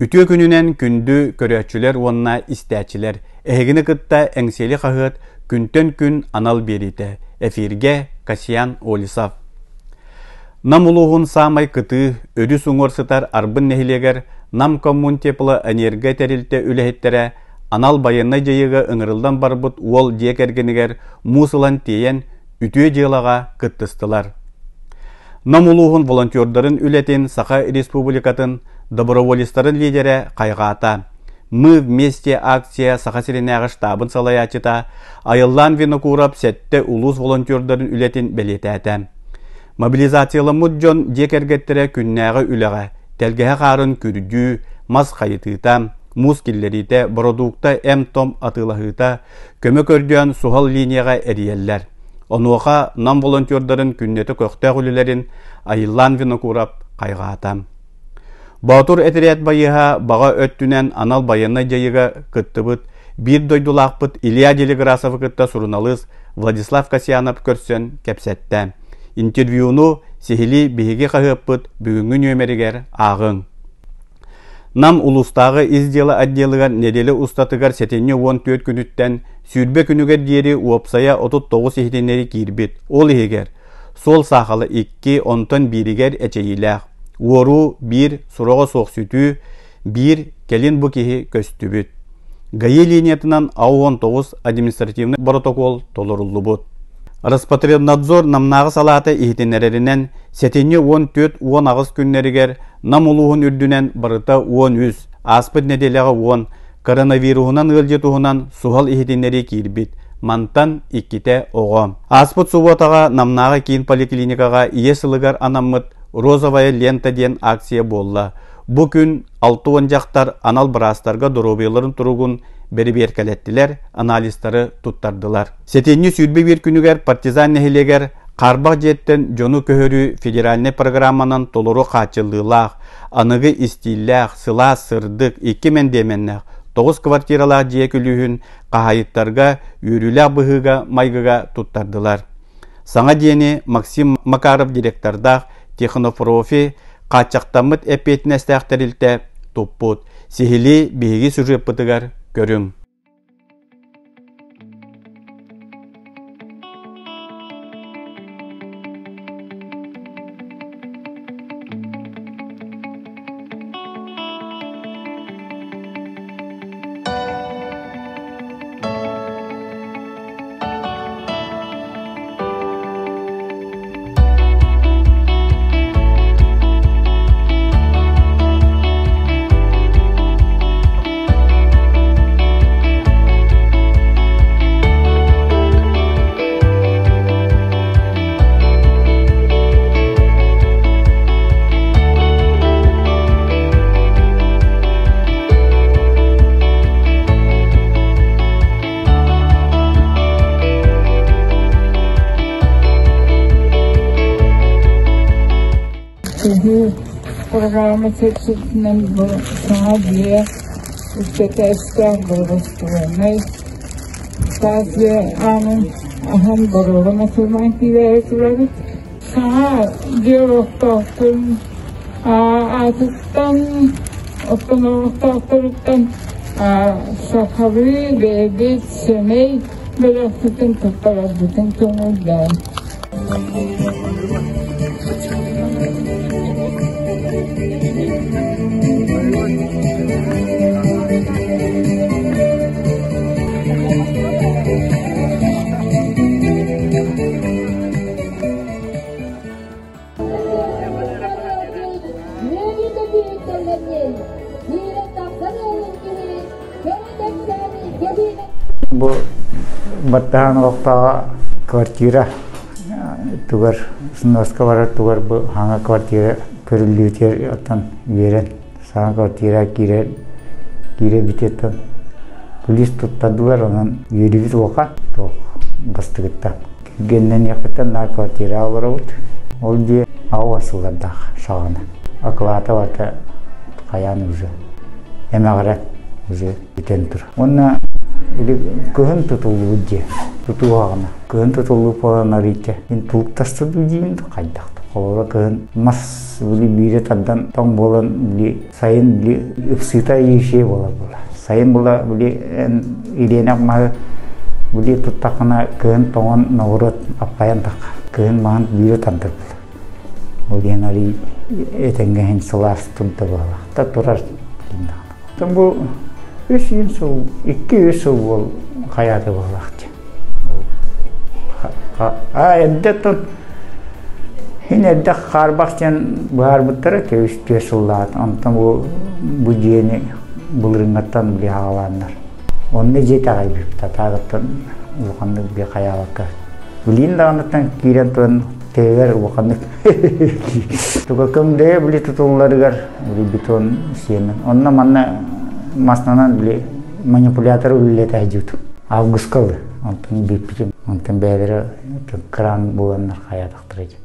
Үтүө күнүнэн күндү көрөөччүлэр уонна истээччилэр! Эһигини кытта Эҥсиэли хаһыат күнтэн күн анал биэриитэ. Эфиргэ Касьян Олесов. Нам улууһун саамай кытыы, өрүс уҥуор сытар Арбын нэһилиэгэр Нам Коммунтеплоэнерго тэрилтэ үлэһиттэрэ анал байыаннай дьайыыга ыҥырыллан барбыт уол дьиэ кэргэнигэр муус ылан тиэйэн үтүө дьыалаҕа кыттыстылар. Нам улууһун волонтердарын үлэтин Саха Республикатын доброволецтарын лидерэ хайҕаата. Мы вместе акция Саха сиринээҕи штабын салайааччыта Айыллаан Винокуров сэттэ улуус волонтердарын үлэтин бэлиэтээтэ. Мобилизацияламмыт дьон дьиэ кэргэттэрэ күннээҕи үлэҕэ, тэлгэһэ хаарын күрдьүү, мас хайытыыта, муус киллэриитэ, бородуукта эм-том атыылаһыыта, көмө көрдөөн суһал линияҕа эрийэллэр. Онуоха Нам волонтердарын күннэтэ көхтөөх үлэлэрин Айыллаан Винокуров хайҕаата. Боотур этэрээт байыаһа баҕа өттүнэн анал байыаннай дьайыыга кыттыбыт биир дойдулаахпыт Илья Делеграсовы кытта суруналыыс Владислав Касьянов көрсөн кэпсэттэ. Интервьюну сиһилии биһиги хаһыаппыт бүгүҥҥү нүөмэригэр ааҕыҥ. Нам улуустааҕы ис дьыала отделыгар нэдиэлэ устатыгар сэтинньи 14 күнүттэн 20 күнүгэр диэри уопсайа 39 иһитиннэрии киирбит. Ол иһигэр суол саахала икки, онтон бииригэр эчэйиилээх. Уоруу биир, сураҕа суох сүтүү, биир, кэлин бу киһи көстүбүт. ГАИ линиятынан АУ-19 административнай боротокуол толоруллубут. Роспотребнадзор Намнааҕы салаата иһитиннэрэринэн, сэтинньи 14-18 күннэригэр Нам улууһун үрдүнэн барыта 13, ааспыт нэдиэлэҕэ 10 коронавируһунан ыалдьыы туһунан суһал иһитиннэрии киирбит. Мантан иккитэ оҕо. Ааспыт субуотаҕа Намнааҕы киин поликлиникаҕа Ийэ сылыгар анаммыт «Розовая лента» диэн акция буолла. Бу күн 60 дьахтар анал быраастарга доруобуйаларын туругун бэрэбиэркэлэттилэр, анализтары туттардылар. Сэтинньи 21 күнүгэр Партизан нэһилиэгэр Хаарбах дьиэттэн дьону көһөрүү федеральнай программанан толору хааччыллыылаах, аныгы истииллээх, сылаас, сырдык, икки мэндиэмэннээх, тоҕус квартиралаах дьиэ күлүүһүн хаһаайыттарга үөрүүлээх быһыыга-майгыга туттардылар. Саҥа дьиэни Максим Макаров директордаах Технопрофи хааччахтаммыт эппиэтинэстээх тэрилтэ туппут. Сиһилии биһиги сюжеппытыгар көрүҥ. Биһиги программа чэрчитинэн бу саҥа дьиэ үстэтээстээх благоустроеннай таас дьиэ аанын аһан боруогун атыылаан киирээри турабыт. Саҥа дьиэ олохтоохторун аатыттан, оттон олохтоохторуттан сахалыы бэйэбит сэмэй бэлэхпитин туттарарбытын көҥүллээн. Бу баттаһан олохтооҕо квартира тугар сноска барар тугар бу хаҥа квартира көрүллүүтүгэр оттон үөрэн саҥа квартира киирэр киирэ бүтүөттэн күлүүс туттардылар онон үөрүүбүт улахан туох бастыгыттан Кэргэннэниэхпиттэн наар квартираҕа олоробут. Ол дьиэ аҕа сыллардаах саҕана. Оклада барыта хайаан уже эмэҕирэн уже бүтэн тур. Уонна или кыһын тутуллубут дьиэ. Тутуу хаҕына. Кыһын тутуллубут буолан арыйча мин тулуктастым диибин хайдах да. Холобура кыһын мас били биирэ тардан тоҥ буолан били сайын били ыпсыыта иишиэ буолар була. Сайын була били ириэнэх маһы били туттаххына кыһын тоҥон ноҕуруот аппайан тахха. Кыһын маһын биирэ тардар була. Ол диэн арый этэҥҥэ иһин сылаас турда буоллах. Та турар. Бу үс иин сыл, 2-3 сыл буол хайаата буоллах А эрдэ Ин эрдэ хаарбах диэн быһаарбыттара үс түөрт сыллаат. Онтон бу бу дьиэни былырыыҥҥаттан били аҕалааннар. Онно дьиэ итэҕэйбиппит. Атаагыттан улаханнык били хайаабакка. Билиин даҕаныттан киирэн туран тыгар улаханнык туга көҥдөйө били тутулларыгар били бетон сиэмэн. Онно манна маснанан били манипулятор үлэлэтэ сылдьыбытым. Августка ылы. Онтон бүппүтүм. Онтон бэйэлэрэ кран буланнар хайаатахтара дии.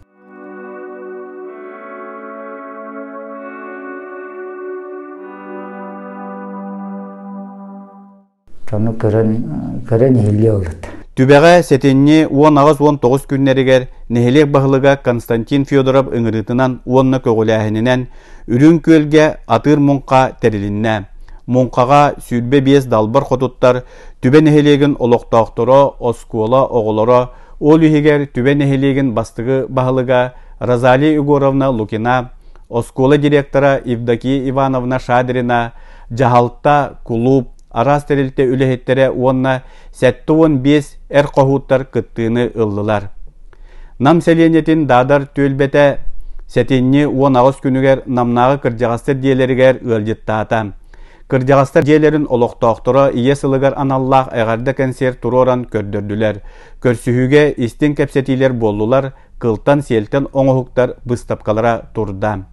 Ону көрөн көрөн иһиллиэ олут. Түбэҕэ сэтинньи 18-19 күннэригэр нэһилиэк баһылыга Константин Федоров ыҥырыытынан уонна көҕүлээһининэн Үрүҥ Күөлгэ атыыр муҥха тэрилиннэ. Муҥхаҕа 25 далбар хотуттар Түбэ нэһилиэгин олохтоохторо, оскуола оҕолоро, ол иһигэр Түбэ нэһилиэгин бастакы баһылыга Розалия Егоровна Лукина, оскуола директора Евдокия Ивановна Шадрина, дьаһалта, кулууп, араас тэрилтэ үлэһиттэрэ уонна 75 эр хоһууттар кыттыыны ыллылар. Нам сэлиэнньэтин Даадар түөлбэтэ сэтинньи 18 күнүгэр Намнааҕы кырдьаҕастар дьиэлэригэр ыалдьыттаата. Кырдьаҕастар дьиэлэрин олохтоохторо Ийэ сылыгар аналлаах эҕэрдэ кэнсиэр туруоран көрдөрдүлэр. Көрсүһүүгэ истиҥ кэпсэтиилэр буоллулар, кылтан-сиэлтэн оҥоһуктар быыстапкалара турда.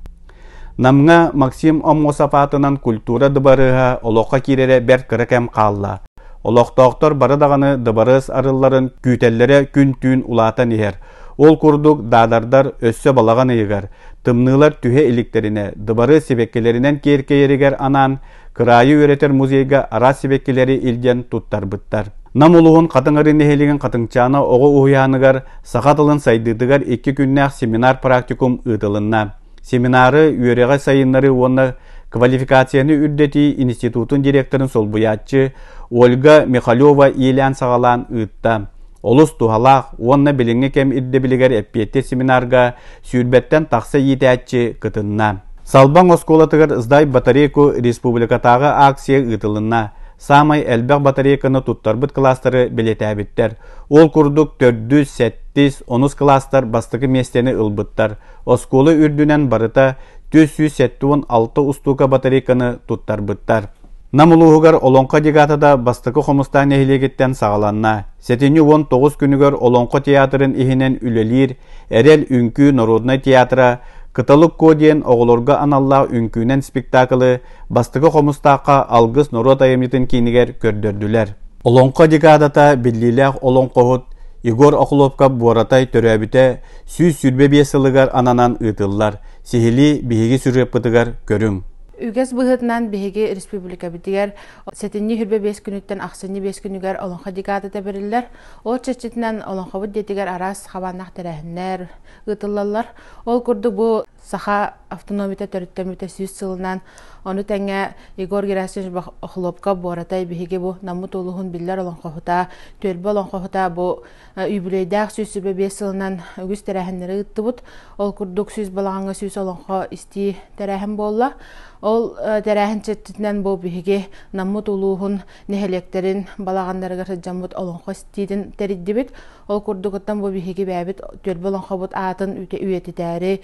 Намҥа Максим Аммосов аатынан культура дыбарыаһа олоххо киирэрэ бэрт кыра кэм хаалла. Олохтоохтор бары даҕаны дыбарыас арылларын күүтэллэрэ күн-түүн улаатан иһэр. Ол курдук даадардар өссө балаҕан ыйыгар, тымныылар түһэ иликтэринэ, дыбарыас сибэккилэринэн киэркэйэригэр анаан кыраайы үөрэтэр музейга араас сибэккилэри илдьэн туттарбыттар. Нам улууһун Хатыҥ Арыы нэһилиэгин Хатыҥчаана оҕо уһуйааныгар саха тылын сайдыытыгар икки күннээх семинар-практикум ыытылынна. Семинары үөрэҕи сайыннарыы уонна квалификацияны үрдэтии институтун директорын солбуйааччы Ольга Михалева иилээн-саҕалаан ыытта. Олус туһалаах уонна билиҥҥи кэм ирдэбилигэр эппиэттиир семинарга сүүрбэттэн тахса иитээччи кытынна. Салбаҥ оскуолатыгар «Сдай батарейку» республикатааҕы акция ыытылынна. Саамай элбэх батарейканы туттарбыт кылаастары бэлиэтээбиттэр. Ол курдук төрдүс, сэттис, онус кылаастар бастакы миэстэни ылбыттар. Оскуола үрдүнэн барыта 476 устуука батарейканы туттарбыттар. Нам улууһугар Олоҥхо декадата Бастакы Хомустаах нэһилиэгиттэн саҕаланна. Сэтинньи 19 күнүгэр Олоҥхо театрын иһинэн үлэлиир Эрэл үҥкүү народнай театра Кыталык Куо диэн оҕолорго аналлаах үҥкүүнэн спектаклы Бастакы Хомустаахха Алгыс норуот айымньытын киинигэр көрдөрдүлэр. Олоҥхо декадата биллиилээх олоҥхоһут Егор Охлопков Буоратай төрөөбүтэ 125 сылыгар ананан ыытыллар. Сиһилии биһиги сюжеппытыгар көрүҥ. Үгэс быһыытынан биһиги республикабытыгар сэтинньи 25 күнүттэн ахсынньы 5 күнүгэр Олоҥхо декадата бэриллэр. Ол чэрчитинэн Олоҥхобут дьиэтигэр араас хабааннаах тэрээһиннэр ыытыллаллар. Ол курдук бу саха автономията төрүттэммитэ 100 сылынан, ону тэҥэ Егор Герасимович Охлопков Буоратай биһиги бу Наммыт улууһун биллэр олоҥхоһута, түөлбэ олоҥхоһута бу Үбүлүөйдээх 125 сылынан үгүс тэрээһиннэри ыыттыбыт. Ол курдук 100 балаҕаҥҥа 100 олоҥхо истии тэрээһин буолла. Ол тэрээһин чэрчитинэн бу биһиги Наммыт улууһун нэһилиэктэрин балаҕаннарыгар сылдьаммыт олоҥхо истиитин тэрийдибит. Ол курдугуттан бу биһиги бэйэбит түөлбэ олоҥхобут аатын үйэтитээри,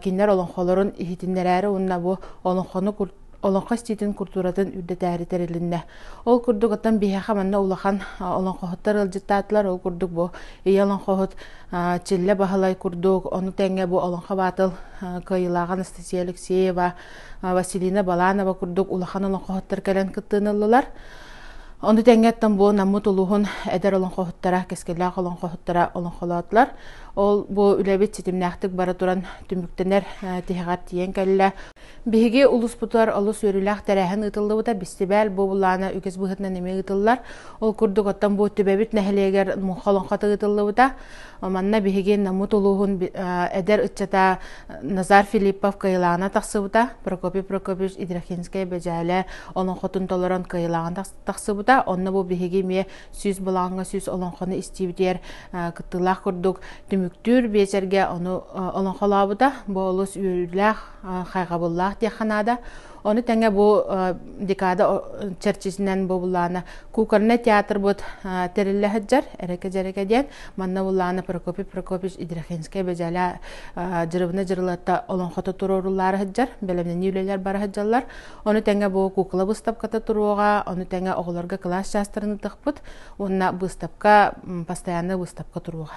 кинилэр олоҥхолорун иһитиннэрээри уонна бу олоҥхону олоҥхо истиитин культуратын үрдэтээри тэрилиннэ. Ол курдук оттон биһиэхэ манна улахан олоҥхоһуттар ыалдьыттаатылар. Ол курдук бу ийэ олоҥхоһут Чиллэ Баһылай курдук, ону тэҥэ бу олоҥхо баатыл кыайыылааҕа Анастасия Алексеева, Василина Баланова курдук улахан олоҥхоһуттар кэлэн кыттыыны ыллылар. Ону тэҥҥэттэн бу Наммыт улууһун эдэр олоҥхоһуттара, кэскиллээх олоҥхоһуттара олоҥхолоотулар. Ол бу үлэбит ситимнээхтик бара туран түмүктэнэр тиһэҕэр тиийэн кэллэ. Биһиги улууспутугар олус үөрүүлээх тэрээһин ыытыллыбыта. Бэстибээл бу былаана үгэс быһыытынан эмиэ ыытыллар. Ол курдук оттон бу Түбэбит нэһилиэгэр муҥха олоҥхото ыытыллыбыта. Манна биһиги Наммыт улууһун эдэр ыччата Назар Филиппов кыайылааҕына тахсыбыта. Прокопий Прокопьевич Идрахинскай Бэдьээлэ олоҥхотун толорон кыайылааҕын тахсыбыта. Онно бу биһиги эмиэ 100 былааҥҥа 100 олоҥхону истиибитигэр кыттыылаах курдук түмүктүүр биэчэргэ ону олоҥхолообута. Бу олус үөрүүлээх, хайҕабыллаах диэххэ наада. Ону тэҥэ бу декада чэрчитинэн бу буллаана кукольнай театрбыт тэриллэ сылдьар эрэкэ-дьэрэкэ диэн. Манна буллаана Прокопий Прокопьевич Идрахинскай Бэдьээлэ Дьырыбына Дьырылыатта олоҥхото туруоруллаары сылдьар, бэлэмнэнии үлэлэр бара сылдьаллар. Ону тэҥэ бу куукула быыстапката туруоҕа, ону тэҥэ оҕолорго кылаас чаастарын ыытыахпыт уонна быыстапка постоянная выставка туруоҕа.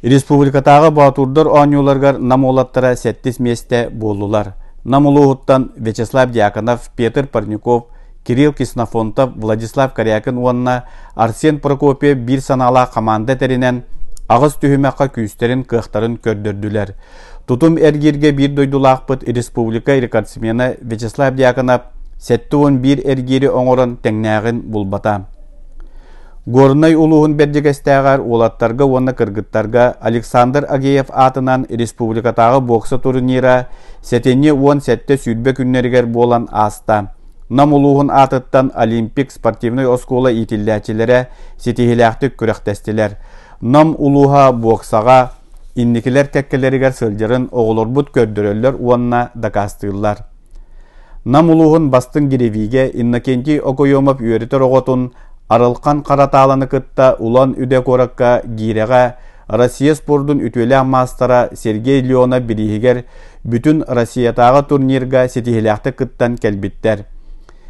Республикатааҕы боотурдар оонньууларыгар Нам уолаттара сэттис миэстэ буоллулар. Нам улууһуттан Вячеслав Дьяконов, Петр Парников, Кирилл Ксенофонтов, Владислав Корякин уонна Арсен Прокопьев биир санаалаах хамаанда тэринэн аҕыс түһүмэххэ күүстэрин, кыахтарын көрдөрдүлэр. Тутум эргииргэ биир дойдулаахпыт республика рекордсмена Вячеслав Дьяконов 71 эргиири оҥорон тэҥнээҕин булбата. Горнай улууһун Бэрдьигэстээҕэр уолаттарга уонна кыргыттарга Александр Агеев аатынан республикатааҕы бокса турнира сэтинньи 17-сүүрбэ күннэригэр буолан ааста. Нам улууһун аатыттан Олимпик спортивнай оскуола иитиллээччилэрэ ситиһиилээхтик күрэхтэстилэр. Нам улууһа боксаҕа инникилэр кэккэлэригэр сылдьарын оҕолорбут көрдөрөллөр уонна дакаастыыллар. Нам улууһун бастыҥ гиревигэ Иннокентий Окоемов үөрэтэр оҕотун Арылхан Харатааланы кытта Улан-Үдэ куоракка гиирэҕэ Россия спордун үтүөлээх маастара Сергей Леонов бирииһигэр бүтүн Россиятааҕы турнирга ситиһиилээхтик кыттан кэлбиттэр.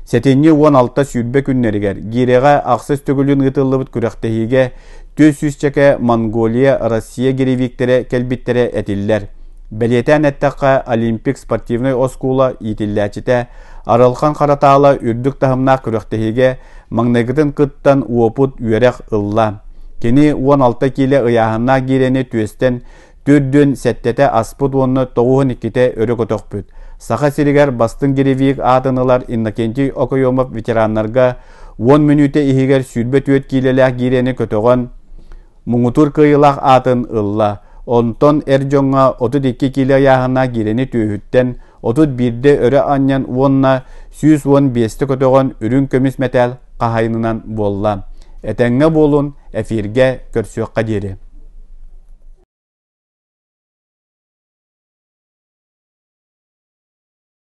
Сэтинньи 16-сүүрбэ күннэригэр гиирэҕэ ахсыс төгүлүн ыытыллыбыт күрэхтэһиигэ 400-чэкэ Монголия, Россия гиревиктэрэ кэлбиттэрэ этиллэр. Бэлиэтээн эттэххэ, Олимпик спортивнай оскуола иитиллээччитэ Арылхан Харатаала үрдүк таһымнаах күрэхтэһиигэ маҥнайгытын кыттан уопут үөрэх ылла. Кини 16 киилэ ыйааһыннаах гиирэни түөстэн төрдүөн сэттэтэ аспыт уонна тоҕуһун иккитэ өрө көтөхпүт. Саха сиригэр бастыҥ гиревик аатын ылар Иннокентий Окоемов ветераннарга 10 мүнүүтэ иһигэр 24 киилэлээх гиирэни көтөҕөн муҥутуур кыайыылаах аатын ылла. Онтон эр дьоҥҥо 32 киилэ ыйааһыннаах гиирэни түөһүттэн 31-дэ өрө анньан уонна 115-тэ көтөҕөн үрүҥ көмүс мэтээл хаһайынынан буолла. Этэҥҥэ буолун, эфиргэ көрсүөххэ диэри.